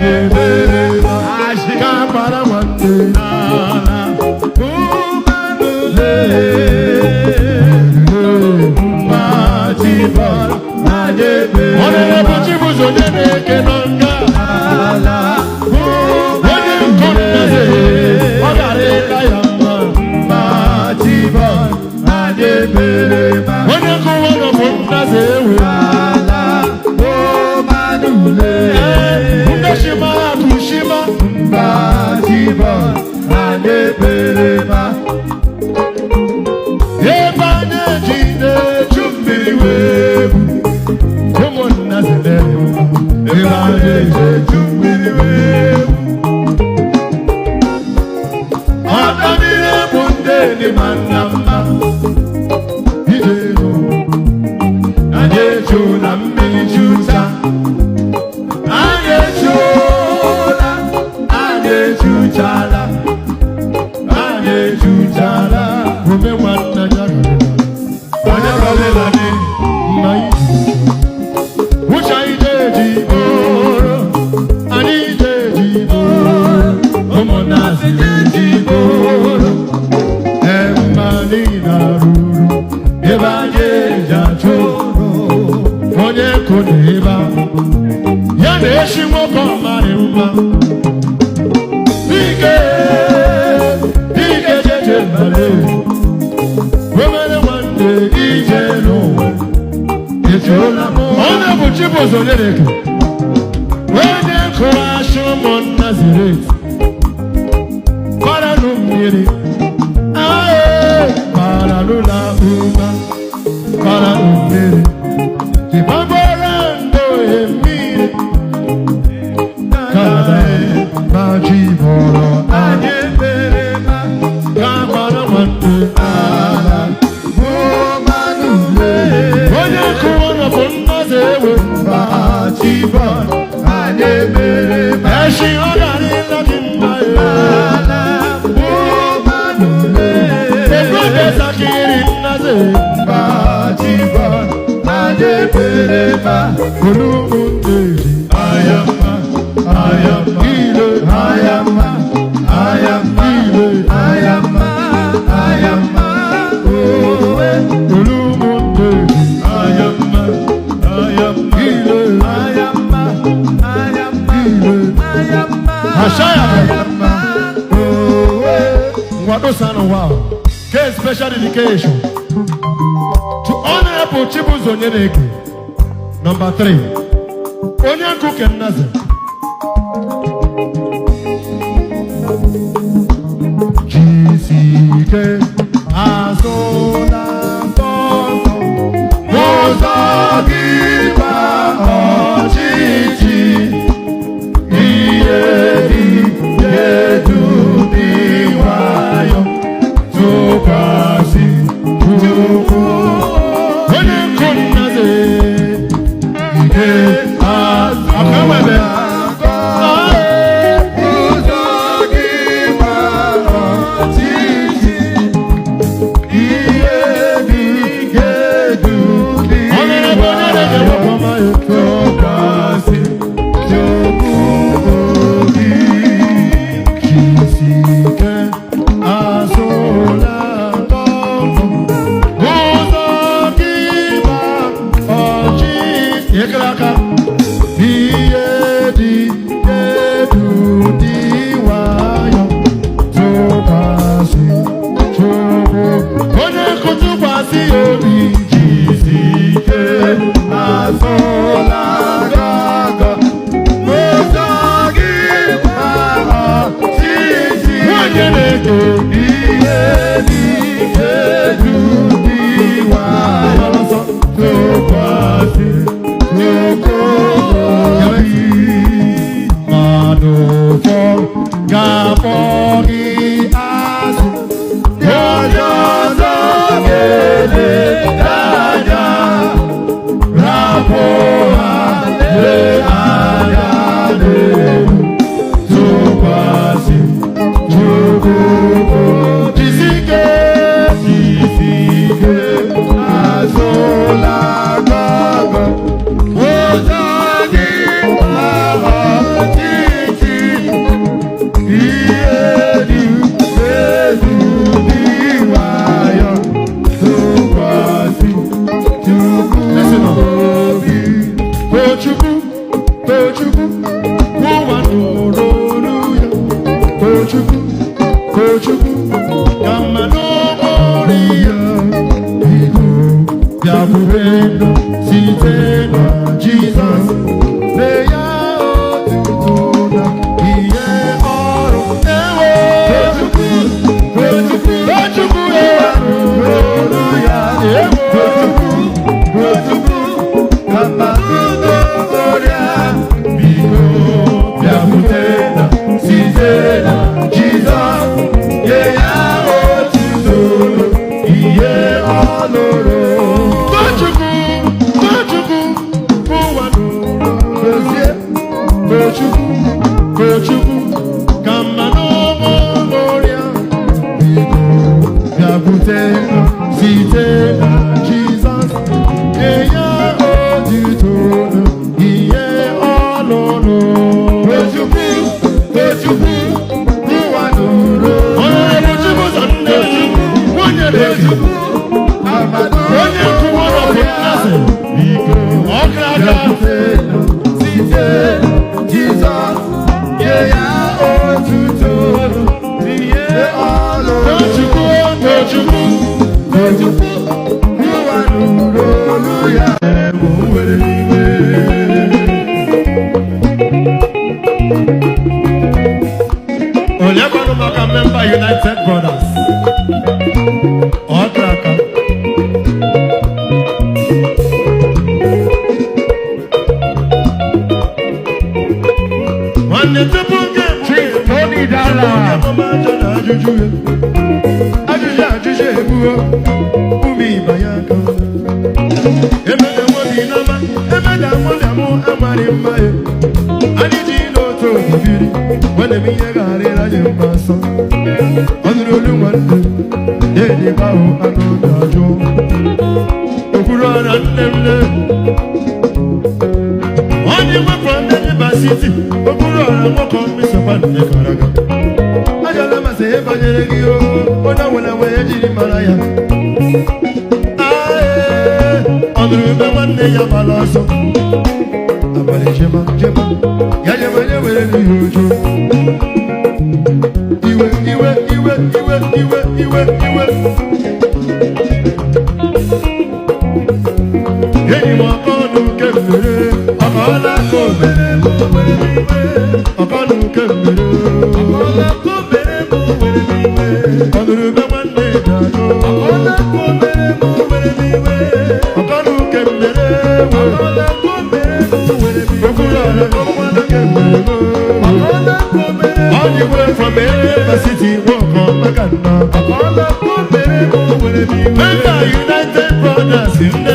Ebere ka mara nwanne ala ụmanụle mma chi bọrọ anyị ebere. Honorable Chibuzo Onyeneke nọ nga. Ala Onye nkụ nnaze, ọ gara ịla ya mma. Mma chi bọrọ anyị ebere ma. Onye nkụ nwanọ bụ nnaze ewe. Ala ụmanụle Ndị shima akụ shima. Mma chi bọrọ anyị ebere ma. Ebe anyị eji na-echu mmiri wee bụ. Ụmụnna zilere mma. Ebe anyị eji echu mmiri wee bụ. Ọta mmiri bụ ndị enyi ma nna mma. Ije elu. Anyị echu na mmiri chucha. Anyị echuola, anyị echuchala, anyị echuchala. Ome nwanna ya garịla. Onye kọrịla gị? Mma iji. Uche anyị jeji oro. Anyị jeji oro. Ụmụnna si jeji oro. Emma niile ruru. Ebe anyị eji achụ oro. Onye kụ na ebe a. Ya na-eshi nwoke ọmarị mma. Dike, dike jeje mbale. Omere nwanne ije n'ụwa. Echuola m. Onye bụ Chibuzo Onyeneke. Onye kụrụ ashị ụmụnna ziri ezi. Gbaranụ mmiri. Ae, gbaranụ na ụma. Gbaranụ mmiri. Jibabara ndo mmiri. Kanada, ma chi bọrọ Anyị ebere ma. Ka gbara nwanne Ala ụmanụle. Onye kụrụ nọ bụ nnaze ewe. Mma chi bọrọ anyị ebere ma. Eshi ọ gara ịla dị mma ee. Ala ụmanụle. Ego desakiri nnaze. Mma chi bọrọ anyị ebere ma. Olúmúndèjì. Ayama, ayama, Ile. Ayama, ayama, Ile. Ayama, ayama, owe. Olúmúndèjì. Ayama, ayama, Ile. Ayama, ayama, Ile. Ayama, Ashaya. Ayama, owe. Ngwado wow. Ke special dedication to Honorable Chibuzo Onyeneke. Number 3. Onye nkụ Kennaze. Jisike azụla ntọntọ Ụzọ gị gba ọchịchị, ihe dị edu dị nwayọ, tụkwasị Chukwu. Onye nkụ Nnaze. Ike azụ Akawebe. Ụzọ gị gba ọchịchị, ihe dị edu dị Honorable Onyeneke nwayọ. Nwokoma ya. Tụkwasị Chukwu obi. Jisike azụla ntọntọ ụzọ gị ma ọchị ekere aka ihe dị edu dị nwayọ tụkwasị Chukwu onye nkụ tụkwasị ya obi. Jisike azụla gaga ụzọ gị ma ọchịchị Nwanyị na-eke ihe dị edu dị nwayọ tụkwasị Chukwu obi. Mmadụ ụfọ ga-akpọ gị asị. Onye ọzọ ga-ele anya, rapụ ha lee anya n'elu, tụkwasị Chukwu obi. Jisike Jisike azụla gọgọ, ụzọ gị ọchịchị. Tochukwu ka mma n'ọmụ ọrịa, biko bịakwute m site na Jizọs, nye ya otuto ihe ọlụlụ. Tochukwu, Tochukwu, ụwa nụrụ. Onye bụ Chibụzọ nne nwunye na-eji Amado onye nkwuwa ọbụ nnasị biko ọkra aka. bịakwute m site Jizọs, nye ya otuto ihe ọlụlụ. Tochukwu, Tochukwu, Tochukwu, ụwa nụrụ olu ya. Bụ nwere iwe. Onye kwanụ maka memba United Brothers ọkra aka. Nwanne, tupu nke Chief Tony Dala. ajọ na ajụjụ ya ajụjụ ajụjụ ebuo ume ịba ya aka emeda nwobi n'ama emeda nwabịa mụ amarị mma ya anyị ji n'otu obi biri. Nwanne m, ihe gagharịra anyị mma nsọ. Ọ nụrụ olu nwanne na-edebe ahụ anụ na-ajụ okwuru ọra nne m le onye nwepụ ndị River City okpuru ọra nwoke mmesokwa nne gara aga ajọla masị ihe banyere gị o onye nwere nwe ejiri mara ya. Ae, ọ nụrụ ube nwanne ya gbara ọsọ abalị jema jema ya jema nye were n'ihe ojo iwe iwe iwe iwe iwe iwe iwe. Enyi m, ọkọnụ nke mmere ọkọọla ka omere ọkọnụ nke mmere ọ nụrụ ube nwanne ga-ajụ ọkọnụ nke mmere okwuru ọra nke mmere. All the way from Enugu City, walk on Makanna. Member United Brothers in the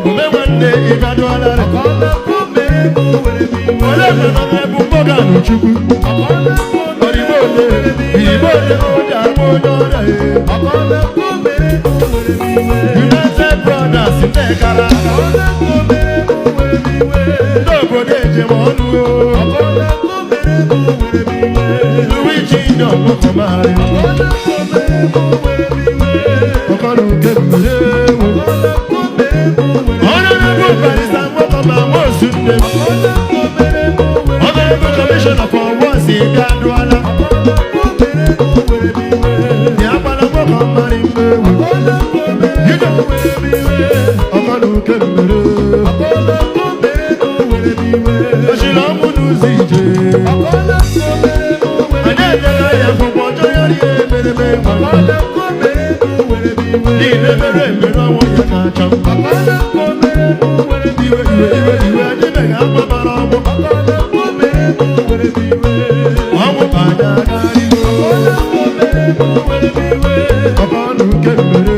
Ume nwanne Ibadan. Ole nọ n'ebe Morgan Chukwu. Ọdịbo ole, Igbo ole, onye agba onye ọrịa ya. United Brothers ndị kara ndị obodo ejem ọnụ o. Luigi Nyomokomari. Ọkọlù kemere ewu. Honorable Barrister Nwokoma Nwosunne. Honorable Commissioner for Works Igaduala. Ní agbára Nwokoma mari mmewu. Yíyọ ọkọlù kemere. Òṣìlọ múnú sí ìjẹ. Anyị enyela ya akwụkwọ ọjọọ ya rie emereme nwa. Niile mere emere ọnwụ ya na-achọ. Iwe iwe iwe iwe anyị mere agwa mara ọgbụ. Ọnwụ bụ anyị aga iwe. Ọkọnụ nke mere.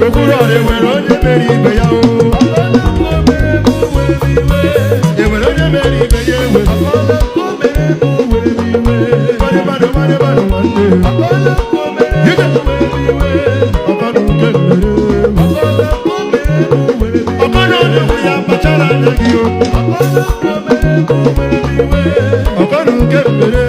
Okwuru ọrịa enwere onye mere ibe ya o. Enwere onye mere ibe ya enwe. Mmadụ mmadụ mmadụ mmadụ nwanne. Gide. Ọkọnụ nke mere. Ọkọnụ onye nwe ya kpachara anya gị o. Ọkọnụ nke mere.